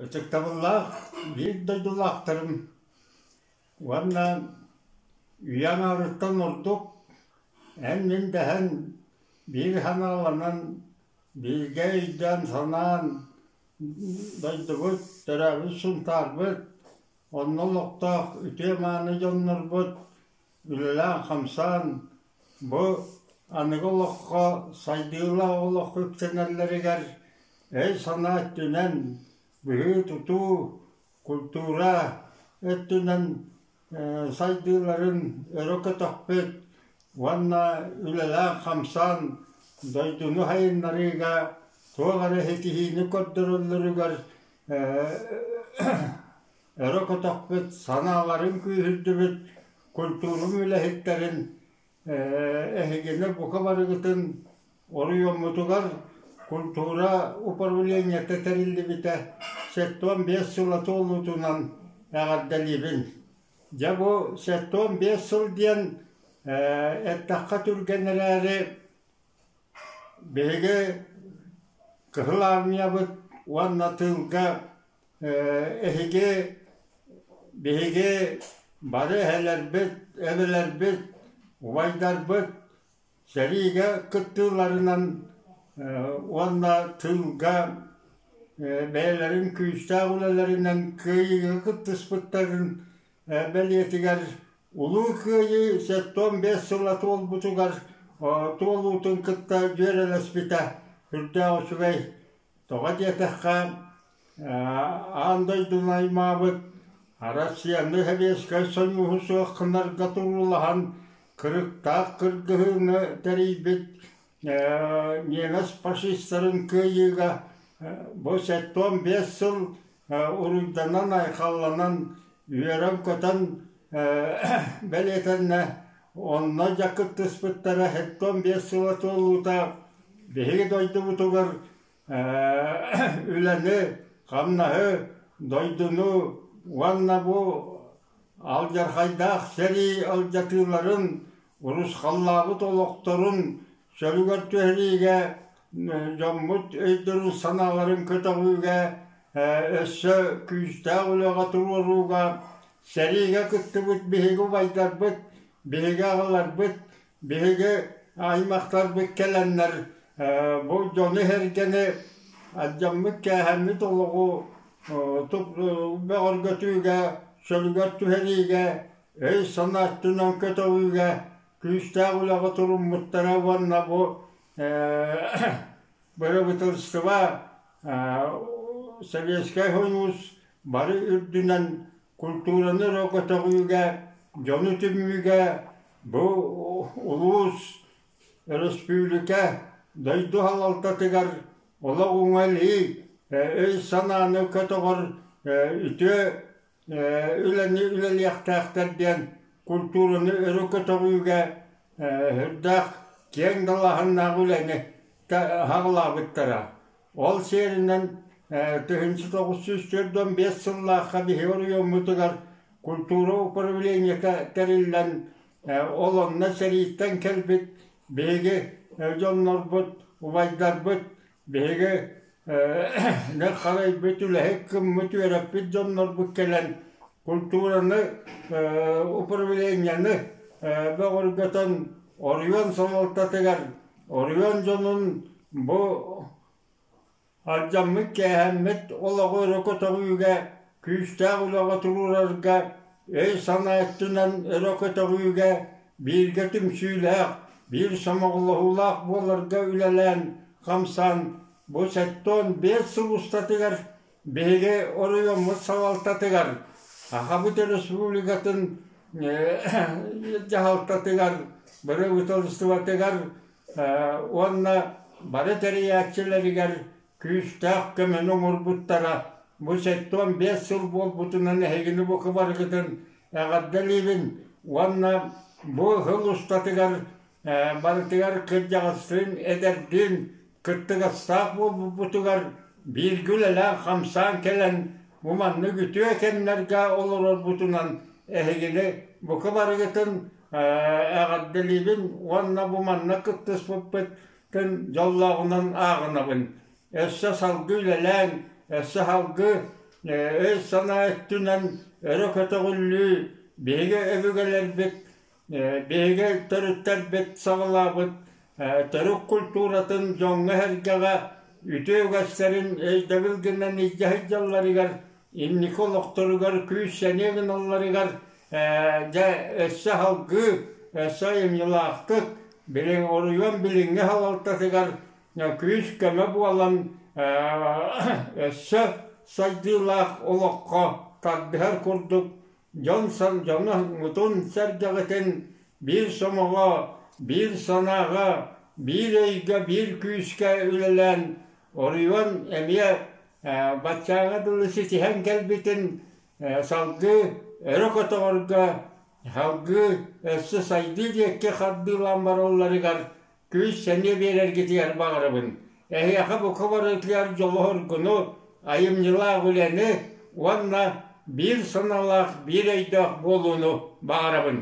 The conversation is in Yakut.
Ытыктабыллаах биир дойдулаахтарым уонна үйэ аҥаарыттан ордук эн-мин дэһэн биир санааланан, бииргэ өйдөөн-санаан дойдубут, төрөөбүт Сунтаарбыт, онно олохтоох үтүө-мааны дьоннорбут үлэлээн-хамсаан бу аныгы олоххо, сайдыылаах олоххо үктэнэллэригэр өй-санаа өттүнэн, быһыы-тутуу, культура өттүнэн сайдыыларын өрө көтөхпүт уонна үлэлээн-хамсаан дойдуну сайыннарыыга туох эрэ ситиһиини көрдөрөллөрүгэр өрө көтөхпүт, санааларын күүһүрдүбүт культурум үлэһиттэрин эһигини бука барыгытын оройуоммутугар культура управлениета тэриллибитэ 75 сыла туолуутунан эҕэрдэлиибин. Дьэ бу 75 сыл диэн эттэххэ түргэн эрээри биһиги Кыһыл Армиябыт уонна тыылга Эһиги биһиги бары эһэлэрбит, эбэлэрбит, убайдарбыт сэриигэ кыттыыларынан уонна тыылга бэйэлэрин күүстээх үлэлэринэн кыайыыга кыттыспыттарын бэлиэтигэр Улуу Кыайыы 75 сыла туолбутугар туолуутун кытта дьүөрэлэспитэ сүрдээх үчүгэй. Тоҕо диэтэххэ, Аан дойдуну аймаабыт Россияны Сэбиэскэй Сойууһу суох гынарга туруулаһан кырыктаах кыргыһыыны тэрийбит ньиэмэс фашистарын кыайыыга бу 75 сыл уруйданан-айхалланан үөрэн-көтөн бэлиэтэннэ. Онно дьэ кыттыспыттара 75 сыла туолуута биһиги дойдубутугар Үлэни, хамнаһы, дойдуну уонна бу алдьархайдаах сэрии алдьатыыларын, урусхаллаабыт олохторун чөлүгэр түһэриигэ, дьоммут өйдөрүн-санааларын көтөҕүүгэ, өссө күүстээх үлэҕэ туруорууга сэриигэ кыттыбыт биһиги убайдарбыт, биһиги аҕаларбыт Биһиги аймахтарбыт кэлэннэр бу дьону-сэргэни алдьаммыт-кээһэммит олоҕу бөҕөргөтүүгэ, чөлүгэр түһэриигэ, өй-санаа өттүнэн көтөҕүүгэ күүстээх үлэҕэ туруммуттара уонна бу Бырабыыталыстыба Советскай Союз бары үрдүнэн культураны өрө көтөҕүүгэ, дьону түмүүгэ бу улуус, өрөспүүбүлүкэ, дойду салалтатыгар олох уҥа илии, өй-санааны көтөҕөр үтүө үлэни үлэлиэхтээхтэр диэн культураны өрө көтөҕүүгэ сүрдээх киэҥ далааһыннаах үлэни саҕалаабыттара. Ол сиэринэн 1945 сыллаахха биһиги оройуоммутугар культура управлениета тэриллэн, ол онно сэрииттэн кэлбит биһиги дьоннорбут, убайдарбыт Биһиги харайбыт, үлэһит гыммыт, үөрэппит дьоннорбут кэлэн культураны, управлениены бөҕөргөтөн оройуон салалтатыгар, оройуон дьонун бу алдьаммыт-кээһэммит олоҕу өрө көтөҕүүгэ, күүстээх үлэҕэ туруорарга, өй-санаа өттүнэн өрө көтөҕүүгэ бииргэ түмсүүлээх, биир сомоҕолоһуулаах буоларга үлэлээн хамсаан бу 75 сыл устатыгар биһиги оройуоммут салалтатыгар, Сахабыт Республикатын дьаһалтатыгар, бырабыыталыстыбатыгар уонна бары тэрийээччилэригэр күүстээх көмөнү оҥорбуттара. Бу 75 сыл буолбутунан эһигини бу барыгытын эҕэрдэлиибин уонна бу сыл устатыгар барытыгар кырдьаҕастыын, эдэрдиин кыттыгастаах буолбуппутугар бииргэ үлэлээн-хамсаан кэлэн бу маннык үтүө кэмнэргэ олорорбутунан эһигини бука барыгытын эҕэрдэлиибин уонна бу манна кыттыспыппыт дьоллооҕунан ааҕынабын. Өссө салгыы үлэлээн, өссө салгыы өй-санаа өттүнэн өрө көтөҕүллүү биһиги өбүгэлэрбит, биһиги төрүттэрбит саҕалаабыт төрүт культуратын дьоҥҥо-сэргэҕэ үтүө үгэстэрин өйдөбүл гынан илдьэ сылдьалларыгар, инники олохторугар күүс-сэниэ гыналларыгар дьэ өссө салгыы, өссө айымньылаахтык билиҥ оройуон билиҥҥи салалтатыгар күүс-көмө буолан өссө сайдыылаах олоххо тардыһар курдук дьон дьону мутун-сэргэҕитин биир сомоҕо, биир санааҕа, биир өйгө, биир күүскэ үлэлээн оройуон эмиэ баччааҥҥа дылы ситиһэн кэлбитин салгыы өрө көтөҕөргө, салгыы өссө сайдыы диэки хардыылаан баралларыгар күүс-сэниэ биэрэргитигэр баҕарабын. Эһиэхэ бука барытыгар дьолу-соргуну, айымньылаах үлэни уонна биир санаалаах, биир өйдөөх буолууну баҕарабын.